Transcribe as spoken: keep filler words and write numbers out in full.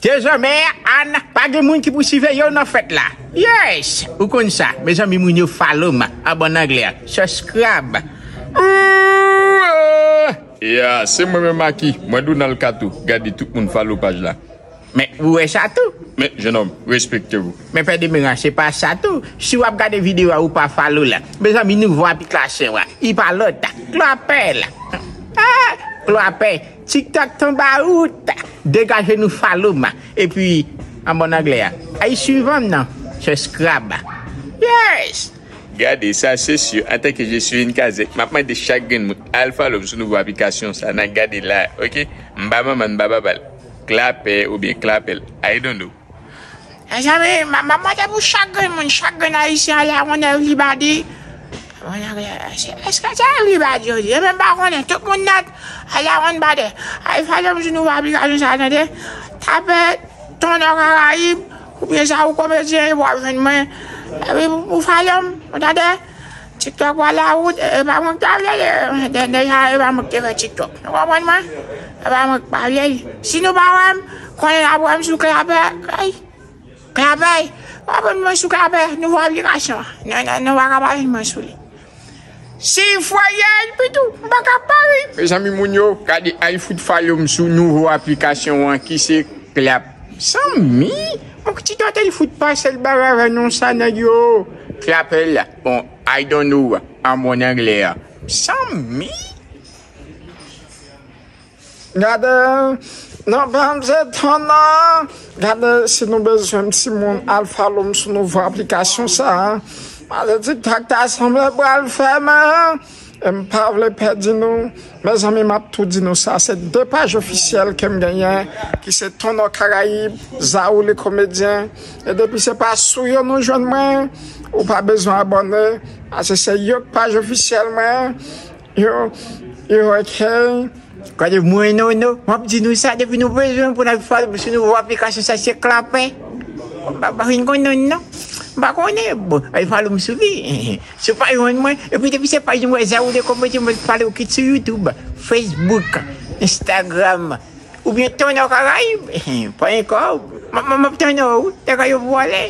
Dezòmè, Ann, pa gen moun ki pou siveye w nan fèt la. Yes! Ou konn sa. Mezanmi, moun yo follow m. An bon anglè, subscribe. Ooh! Ya, se mwen menm Aki. Mwen Donald Kato. Gade, tout moun follow paj la. Men, ou wè sa tou? Men, jenòm, respekte w. Men, Pè Demeran, se pa sa tou. Si w ap gade videyo a, ou pa follow la. Mezanmi, nouvo aplikasyon an. I pa lòt. Klapè la. Ah, klapè. TikTok tanbawout. Degaje nou follow m. Epi, an bon anglè a. Ay swiv m nan. Subscribe. Yes! Gade, sa se si, antanke je suis une kazèk, m ap mande chak grenn moun al follow m sou nouvo aplikasyon sa nan gade la, oke? M pa manman, m pa papa l. Klapè oubyen klapèl, I don't know. Mezanmi, m ap mande pou chak grenn moun, chak grenn ayisyen al a yon everybody. Èske se everybody yo di? E menm pa konnen, tout moun nèt al a yon body. Al follow m sou nouvo aplikasyon sa, tande? Tape Tonò Karayib, oubyen Zaou Komedyen, w ap jwenn mwen. Epi ou follow m, ou tande? TikTok pral la wout, e pa mwen k ta vle li, de- deja e pa mwen k te fè TikTok. Nou konprann mwen? E pa mwen k pa vle li. Si nou pa wè m, konnen n ap wè m sou Klapè, ay, Klapè, w ap wè m sou Klapè, nouvo aplikasyon an. Non, non, nou pa ka pa jwenn mwen sou li. Si fwayèl, pitou, m pa ka pari. Mezanmi, moun yo, gade, al fout follow m sou nouvo aplikasyon an ki se Klap. Zanmi, on ti tòtèy fout pase l bare avè non sa nèg yo. Klapè la. Bon, I don't know, an bon anglè a. Zanmi. Gade, non, pa m se Tonò. Gade, si nou bezwen m timoun, al follow m sou nouvo aplikasyon sa. Pale TikTok ta sanble pral fèmen. E m pa vle pèdi nou. Mezanmi, m ap tou di nou sa. Se de paj ofisyèl ke m genyen, ki se Tonò Karayib, Zaou le Komedyen. E depi se pa sou yo nou jwenn mwen, ou pa bezwen abòne. Paske se yo k paj ofisyèl mwen. Yo, yo, oke. Gade mwen, non, non. M ap di nou sa, depi nou bezwen pou n al follow m sou nouvo aplikasyon sa, se Klapè. M pa, pa fin konn non, non. M pa konnen. Bon, al follow m sou li. Si w pa jwenn mwen, epi depi se paj mwen, Zaou le Komedyen, mwen follow ki sou YouTube, Facebook, Instagram, oubyen Tonò Karayib. Pa ankò. M, m, m ap tann ou, lè yo vole.